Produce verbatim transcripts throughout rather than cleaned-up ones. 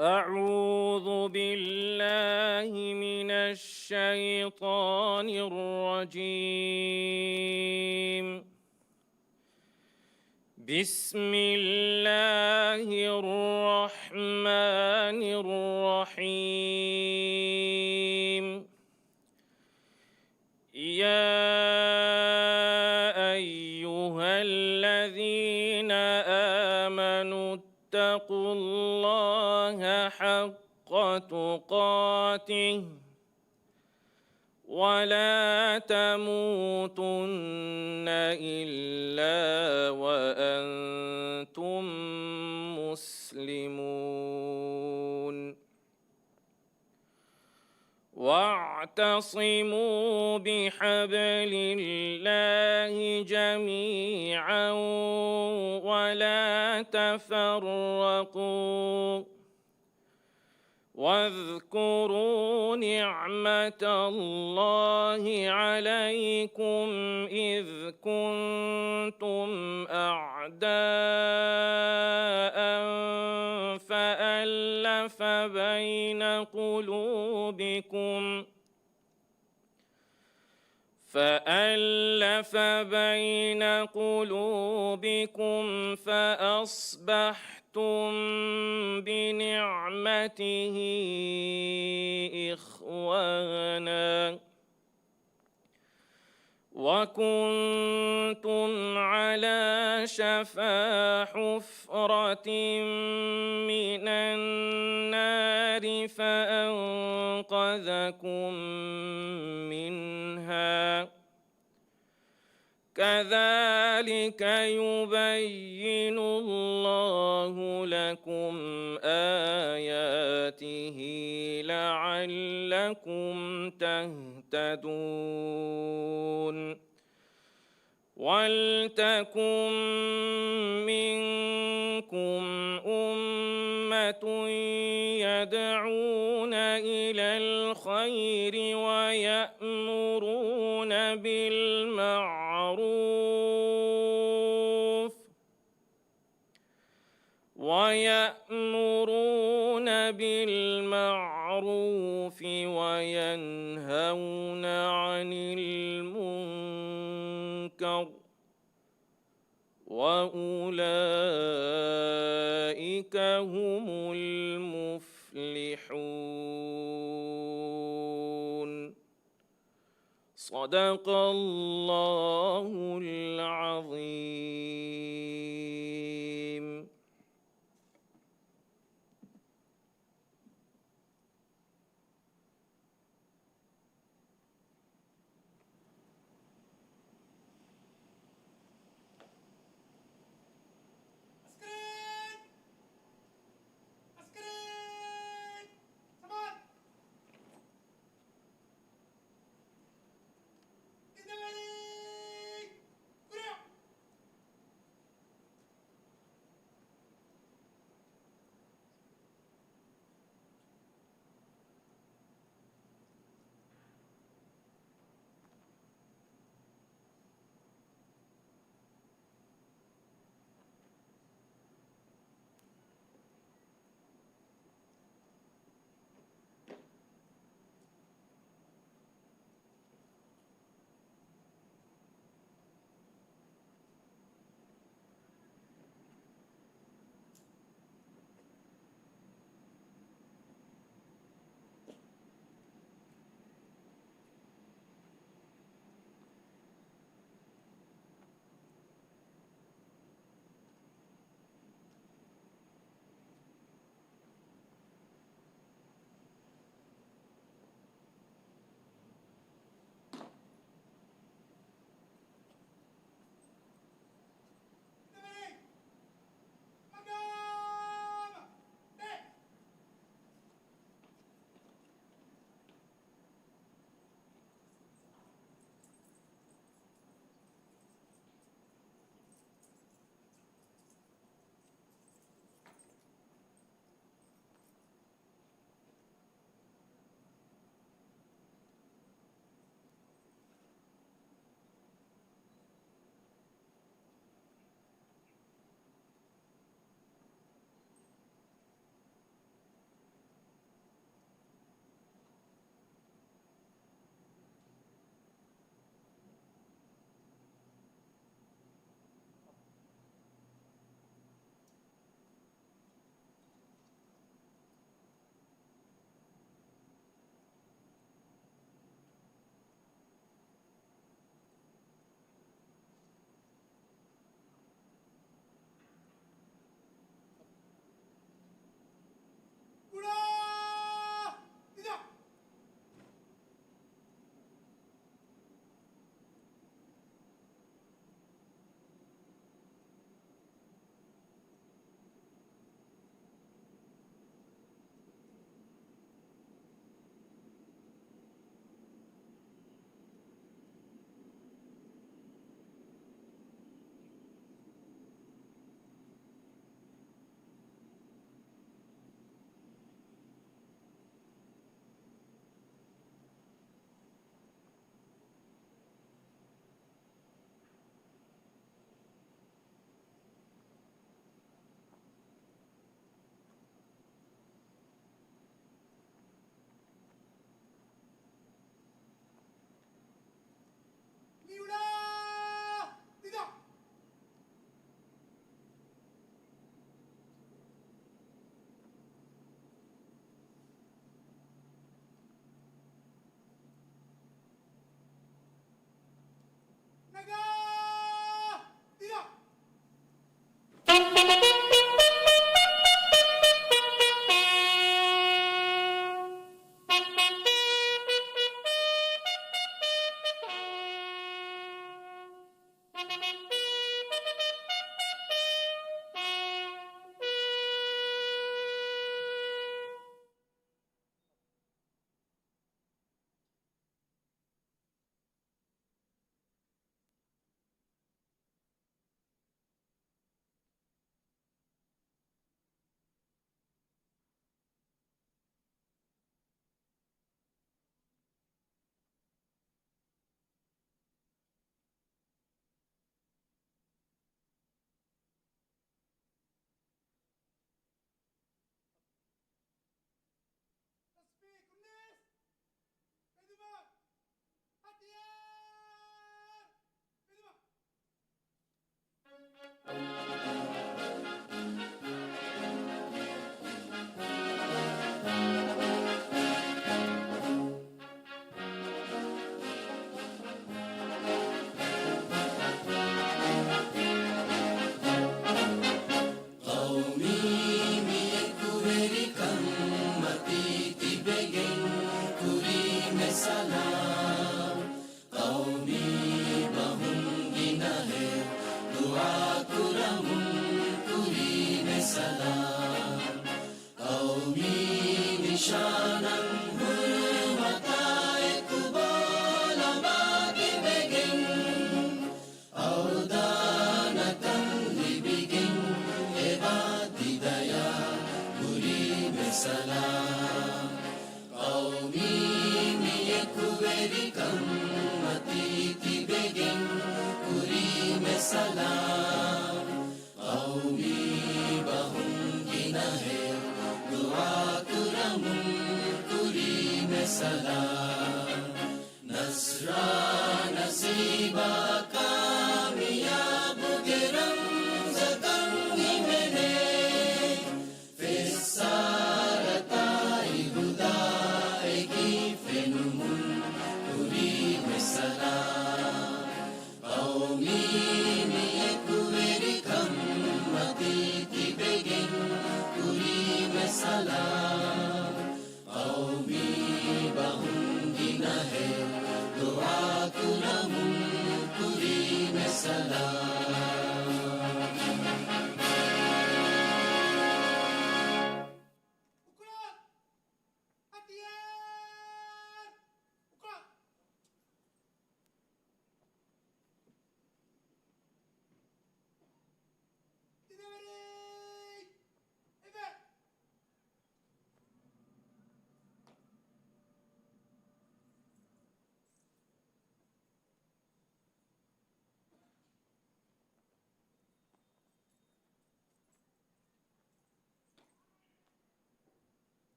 أعوذ بالله من الشيطان الرجيم. بسم الله الرحمن الرحيم. يا أيها الذين آمنوا اتقوا الله حق تقاته ولا تموتن إلا وأنتم مسلمون. واعتصموا بحبل الله جميعا ولا تفرقوا واذكروا نعمة الله عليكم إذ كنتم أعداء فألف بين قلوبكم فألف بين قلوبكم فأصبحتم بنعمته إخوانا وكنتم على شفا حفرة من النار فأنقذكم منها كذلك يبين الله لكم آياته لعلكم تهتدون. ولتكن منكم أمة يدعون إلى الخير ويأمرون بالمعروف ويأمرون بالمعروف وينهون عن المنكر وأولئك هم المفلحون. صدق الله العظيم. ޤައުމީ މި އެކުވެރިކަން މަތީ ތިބެގެން ކުރީމެ ސަލާމް. ޤައުމީ ބަހުން ގިނަހެޔޮ ދުޢާ ކުރަމުން ކުރީމެ ސަލާމް. ޤައުމީ ނިޝާނަށް ހުރުމަތާ އެކު ބޯ ލަނބާ ތިބެގެން، އަވްދާނަކަން ލިބިގެން އެބާ ތި ދަޔާ ކުރީމެ ސަލާމް. ޤައުމީ މި އެކުވެރިކަން މަތީ ތިބެގެން ކުރީމެ ސަލާމް. ޤައުމީ ބަހުން ގިނަހެޔޮ ދުޢާ ކުރަމުން ކުރީމެ ސަލާމް. ނަޞްރާ ނަސީބާ ކާމިޔާބުގެ ރަމްޒަކަށް ހިމެނޭ. ފެއްސާރަތާއި ހުދާއެކީ ފެނުމުން ކުރީމެ ސަލާމް. ޤައުމީ މި އެކުވެރިކަން މަތީ ތިބެގެން ކުރީމެ ސަލާމް. ޤައުމީ ބަހުން ގިނަހެޔޮ ދުޢާ ކުރަމުން ކުރީމެ ސަލާމް.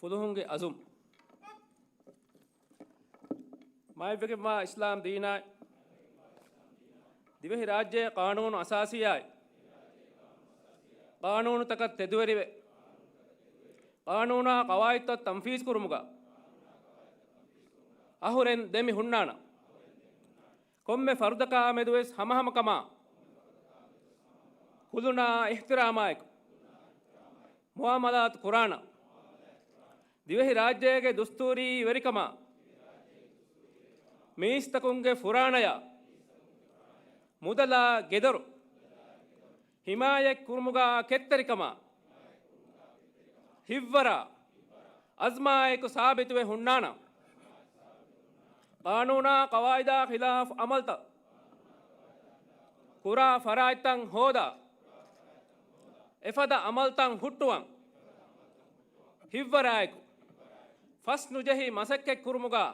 ފުލުހުންގެ އަޒުމް. މާތްވެގެންވާ އިސްލާމް ދީނާއި، ދިވެހި ރާއްޖޭ ޤާނޫނު އަސާސީއާއި، ޤާނޫނުތަކަށް ތެދުވެރިވެ، ޤާނޫނާ ޤަވާއިދުތައް ތަންފީޒު ކުރުމުގަ އަހުރެން ދެމި ހުންނާނަން. ކޮންމެ ފަރުދަކާ މެދުވެސް ހަމަހަމަކަމާ ކުލުނާ އިޙްތިރާމާއެކު މުޢާމަލާތު ކުރާނަން. ދިވެހި ރާއްޖޭގެ ދުސްތޫރީ ވެރިކަމާ، މީސްތަކުންގެ ފުރާނަޔާ، މުދަލާ ގެދޮރު ޙިމާޔަތް ކުރުމުގާ ކެތްތެރިކަމާ، ހިއްވަރާ އަޒްމާއެކު ސާބިތުވެ ހުންނާނަން. ޤާނޫނާ ޤަވާއިދާ ޚިލާފް ޢަމަލްތައް ކުރާ ފަރާތްތައް ހޯދާ، އެފަދަ ޢަމަލްތައް ހުއްޓުވަން، ހިތްވަރާއެކު ފަސް ނުޖެހި މަސައްކަތް ކުރުމުގަ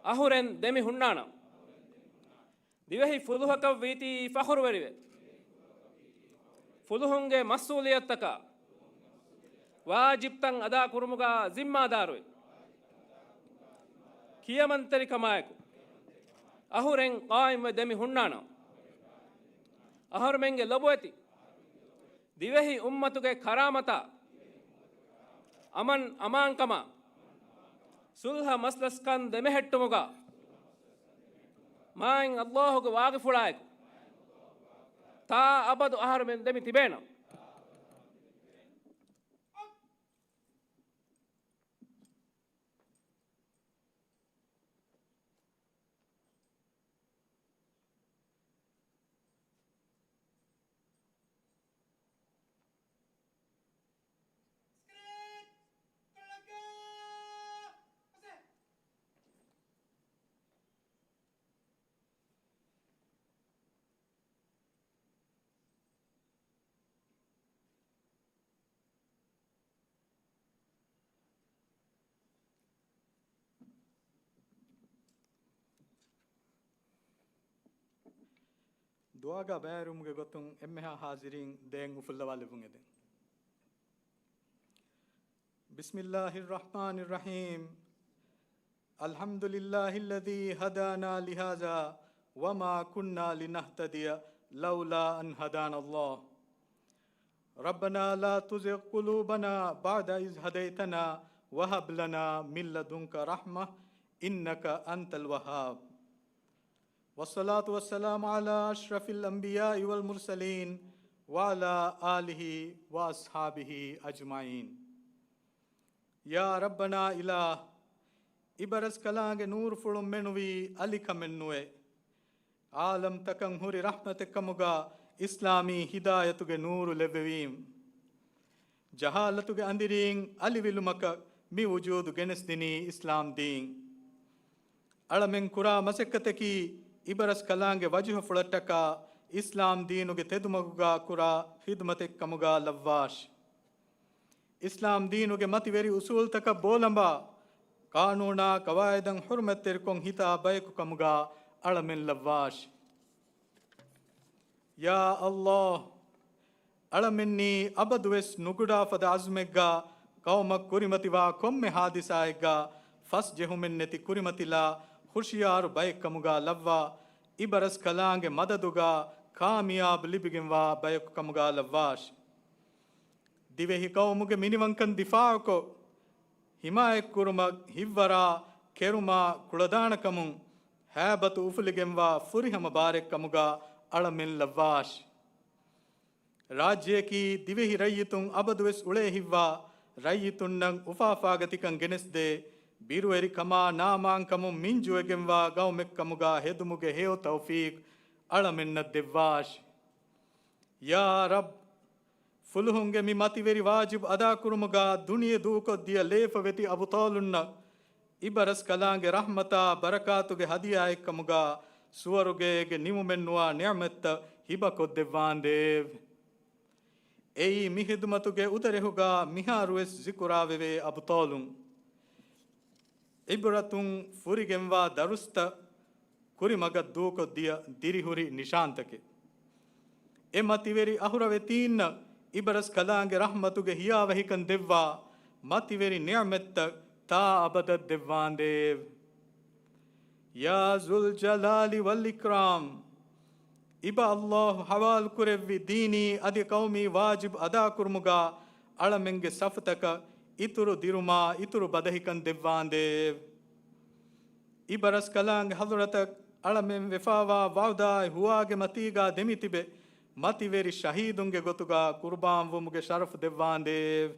އަހުރެން ދެމި ހުންނާނަން. ދިވެހި ފުލުހަކަށް ވީތީ ފަޚުރުވެރިވެ، ފުލުހުންގެ މަސްއޫލިއްޔަތުތަކާ ވާޖިބްތައް އަދާކުރުމުގަ ޒިންމާދާރުވެ، ކިޔަމަންތެރިކަމާއެކު އަހުރެން ޤާއިމްވެ ދެމި ހުންނާނަން. އަހަރުމެންގެ ލޮބުވެތި ދިވެހި އުއްމަތުގެ ކަރާމަތާ، އަމަން އަމާންކަމާ، ޞުލްޙަ މަސްލަސްކަން ދެމެހެއްޓުމުގަ މާތް ﷲ ގެ ވާގިފުޅާއެކު ތާ އަބަދު އަހަރުމެން ދެމި ތިބޭނަން. ދުޢާގަ ބައިވެރިވުމުގެ ގޮތުން އެންމެހާ ޙާޟިރީން ދެން އުފުއްލަވާލެއްވުން އެދެން. بسم الله الرحمن الرحيم. الحمد لله الذي هدانا لهذا وما كنا لنهتدي لولا أن هدانا الله. ربنا لا تزغ قلوبنا بعد إذ هديتنا وهب لنا من لدنك رحمة إنك أنت الوهاب. والصلاة والسلام على أشرف الأنبياء والمرسلين وعلى آله وأصحابه أجمعين. ޔާ ރައްބަނާ އިލާހް، އިބަރަސްކަލާނގެ ނޫރުފުޅުން މެނުވީ އަލިކަމެއް ނުވެ، ޢާލަމްތަކަށް ހުރި ރަޙްމަތެއްކަމުގަ އިސްލާމީ ހިދާޔަތުގެ ނޫރު ލެއްވެވީމް. ޖަހާލަތުގެ އަނދިރީން އަލިވިލުމަކަށް މި ވުޖޫދު ގެނެސްދިނީ އިސްލާމް ދީން. އަޅަމެން ކުރާ މަސައްކަތަކީ އިބަރަސްކަލާނގެ ވަޖުހަފުޅަށްޓަކާ އިސްލާމް ދީނުގެ ތެދުމަގުގަ ކުރާ ޚިދުމަތެއްކަމުގަ ލައްވާށި. އިސްލާމް ދީނުގެ މަތިވެރި އުސޫލްތަކަށް ބޯލަނބާ، ޤާނޫނާ ޤަވާއިދަށް ޙުރުމަތްތެރިކޮށް ހިތާ ބަޔަކު ކަމުގަ އަޅަމެން ލައްވާށި. ޔާ ﷲ، އަޅަމެންނީ އަބަދުވެސް ނުގުޑާ ފަދަ ޢަޒުމެއްގަ ޤައުމަށް ކުރިމަތިވާ ކޮންމެ ޙާދިސާއެއްގަ ފަސްޖެހުމެއް ނެތި ކުރިމަތިލާ ހުޝިޔާރު ބައެއްކަމުގަ ލައްވާ، އިބަރަސްކަލާނގެ މަދަދުގަ ކާމިޔާބު ލިބިގެންވާ ބަޔަކު ކަމުގަ ލައްވާށި. ދިވެހި ޤައުމުގެ މިނިވަންކަން ދިފާޢުކޮށް، ޙިމާޔަތްކުރުމަށް ހިތްވަރާ، ކެރުމާ، ކުޅަދާނަކަމުން ހައިބަތު އުފުލިގެންވާ ފުރިހަމަ ބާރެއްކަމުގަ އަޅަމެން ލައްވާށި. ރާއްޖެއަކީ ދިވެހި ރައްޔިތުން އަބަދުވެސް އުޅޭ ހިތްވާ، ރައްޔިތުންނަށް އުފާފާގަތިކަން ގެނެސްދޭ، ބިރުވެރިކަމާ ނާމާންކަމުން މިންޖުވެގެންވާ ޤައުމެއްކަމުގަ ހެދުމުގެ ހެޔޮ ތައުފީޤް އަޅަމެންނަށް ދެއްވާށި. ޔާ ރައްބް، ފުލުހުންގެ މި މަތިވެރި ވާޖިބް އަދާކުރުމުގަ ދުނިޔެ ދޫކޮށްދިޔަ ލޭފަ ވެތި އަބުޠާލުންނަށް އިބަރަސްކަލާނގެ ރަޙްމަތާ ބަރަކާތުގެ ހަދިޔާއެއްކަމުގަ ސުވަރުގޭގެ ނިމުމެއްނުވާ ނިޢުމަތްތައް ހިބަކޮށްދެއްވާނދޭވެ. އެއީ މި ޚިދުމަތުގެ އުދަރެހުގަ މިހާރުވެސް ޒިކުރާވެވޭ އަބުޠާލުން. ޢިބްރަތުން ފުރިގެންވާ ދަރުސްތައް، ކުރިމަގަށް ދޫކޮށްދިޔަ ދިރިހުރި ނިޝާންތަކެއް. އެ މަތިވެރި އަހުރަވެތީންނަށް އިބަރަސްކަލާނގެ ރަޙްމަތުގެ ހިޔާވަހިކަން ދެއްވާ މަތިވެރި ނިޢުމަތްތައް ތާ އަބަދަށް ދެއްވާނދޭވެ. ޔާ ޒުލް ޖަލާލި ވަލް އިކްރާމް، އިބަ ﷲ ޙަވާލުކުރެއްވި ދީނީ އަދި ޤައުމީ ވާޖިބް އަދާކުރުމުގަ އަޅަމެންގެ ސަފުތަކަށް އިތުރު ދިރުމާ އިތުރު ބަދަހިކަން ދެއްވާނދޭވެ. އިބަރަސްކަލާނގެ ޙަޟްރަތަށް އަޅަމެން ވެފާވާ ވަޢުދާއި ހުވާގެ މަތީގަ ދެމިތިބެ، މަތިވެރި ޝަހީދުންގެ ގޮތުގަ ޤުރުބާންވުމުގެ ޝަރަފު ދެއްވާނދޭވެ.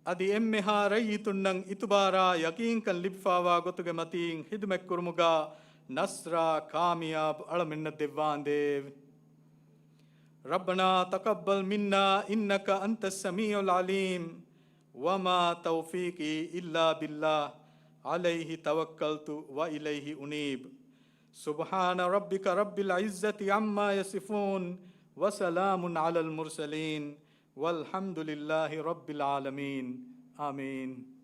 އަދި އެންމެހާ ރައްޔިތުންނަށް އިތުބާރާ ޔަޤީންކަން ލިބިފާވާ ގޮތުގެ މަތީން ޚިދުމަތްކުރުމުގަ ނަޞްރާ ކާމިޔާބު އަޅަމެންނަށް ދެއްވާނދޭވެ. ربنا تقبل منا إنك أنت السميع العليم وما توفيقي إلا بالله عليه توكلت وإليه أنيب. سبحان ربك رب العزة عما يصفون، وسلام على المرسلين، والحمد لله رب العالمين. آمين.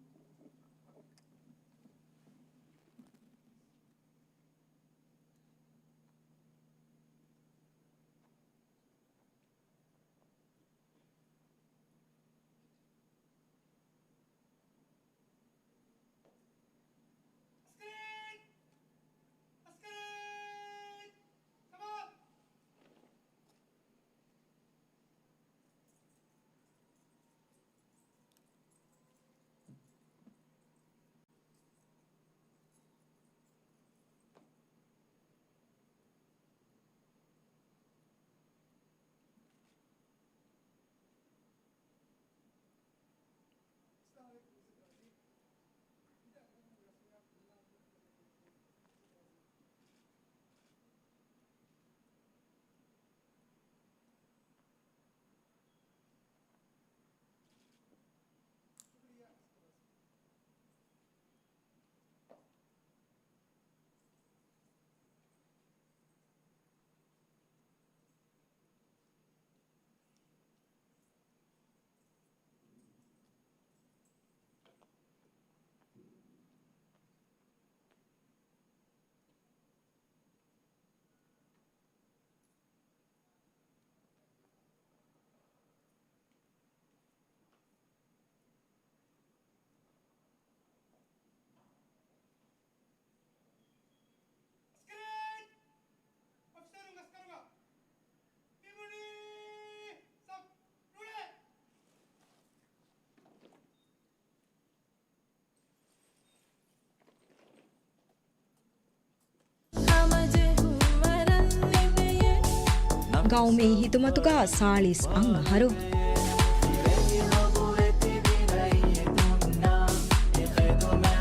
ގައުމީ ހިދުމަތުގަ ސާޅީސް އަށް އަހަރު.